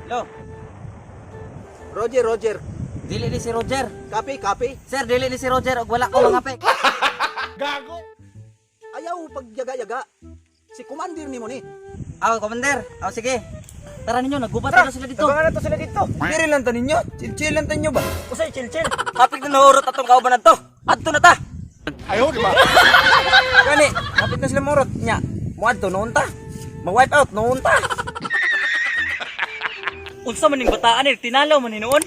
Lo, Roger, Roger. Dili ni si Roger. Kape, kape. Sir, dili ni si Roger og wala ko mga pe. Ayaw pagyaga-yaga. Si commander ni mo ni. Aw, commander. Aw, sige. Tara ninyo, naggubat na sila dito. Tabangan na to sila dito. Diri lang ta ninyo. Chill-chill lang ta ninyo ba? Usay, chill, chill. Hapit na nahurot atong kauban to. Adto na ta. Gani, hapit na sila morot. Nya, muadto noon ta. Ma-wipe out noon ta. Unsa man ning bataan ni tinalaw man hinuon.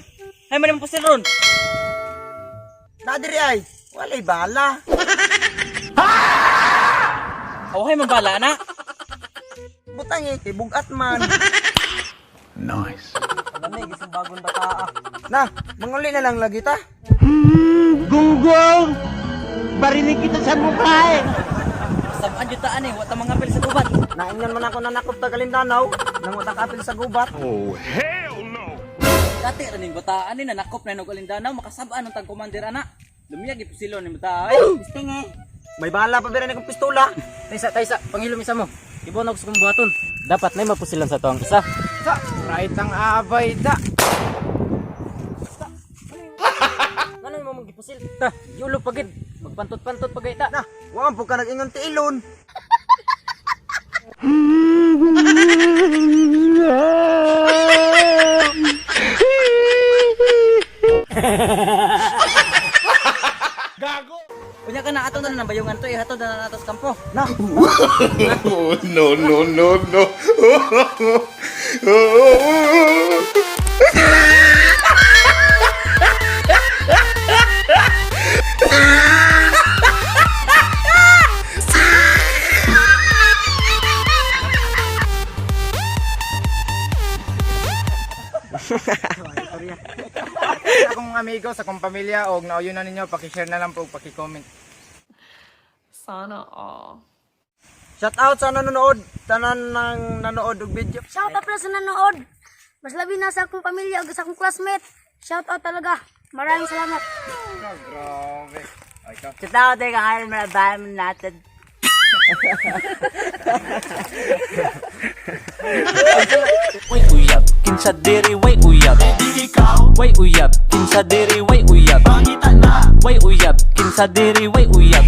Ay man imong pusil ron. Na diri ay, walay bala. Aw, hay man bala na. Butang eh, kay bugat man. Lamig isang bagong bataa. Na, manguli na lang lagi ta. Gunggong! Barinig kita sa mukha eh! Sabaan jud taan eh, wa ta mga sa gubat. Naingan man ako nanakop ta Kalindanaw, nang utak apil sa gubat. Dati ra ning bataan ni nanakop na og Alindanaw, makasabaan ang tag commander ana. Lumiyag ipusilon ni bataa ay. Pisting eh. May bala pa bira ni kong pistola. Taysa, taysa, pangilom isa mo. Ibo na gusto kong buhaton. Dapat na mapusilan sa to ang isa. Right ang abay da. Ngano mo magipusil? Ta, yulo pagid. Magpantot-pantot pagay ta. Na, wa man po ka nag-ingon tiilon. Unya ka na ato na nang bayungan to, ihatod na nato sa kampo. Na, Oh, no, no, no, no. Sa akong amigo, sa akong pamilya, og nauyon na ninyo, paki-share na lang po, paki-comment. Sana all. Shout out sa nanonood, tanan ng nanood og video. Shout out pala sa nanood. Mas labi na sa akong pamilya ug sa akong classmate. Shout out talaga. Maraming salamat. Grabe. Ay, ikaw. Sa tao tayo kakain malabayan natin. Way uyab, kinsa diri way uyab. Way uyab, kinsa diri way uyab. Way uyab, kinsa diri way uyab.